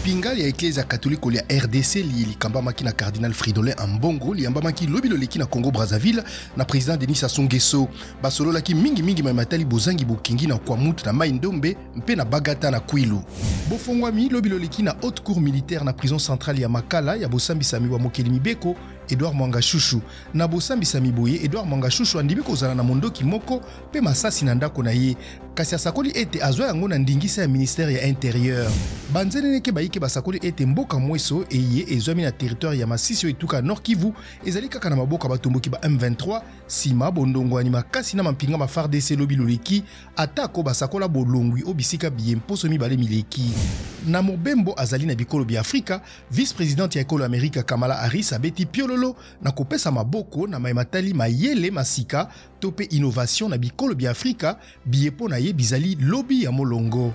Lipinga lya Eklezia Katoliko lya RDC liye likambamaki na Cardinal Fridolin Ambongo liyambamaki lobi loleki na Congo Brazzaville na President Denis Sassou Nguesso. Basololaki mingi mingi maye matali bozangi bokengi na Kwamouth na Mai Ndombe mpe na Bagata na Kwilu. Bofongwami lobi loleki na Haute Cour militaire na prison centrale ya Makala ya bosambisami bwa mokeli mibeko Edouard Mwangashushu. Na bosambisami boye, Edouard Mwangashushu andimi kozala na mondoki moko mpe masasi na ndako na ye, kasi asakoli ete azwa yango na ndingisa ya ministère ya Interieur. Banzeneneke bayike basakoli ete mboka Mweso eye ezwami na territoire ya Masisi o etuka ya Nord-Kivu ezali kaka na maboko ya batomboki ba M23 sima bondongwani makasi na mampinga ma FARDC lobi loleki, atako basakola bolongwi o bisika biye mposo mibale mileki. Na mobembo azali na bikolo bya Afrika, vice-presidente ya ekolo Amerika Kamala Harris abeti piololo na kopesa maboko na maye matali mayele ma sika to mpe innovation na bikolo bya Afrika biye mpo na ye bizali lobi ya molongo.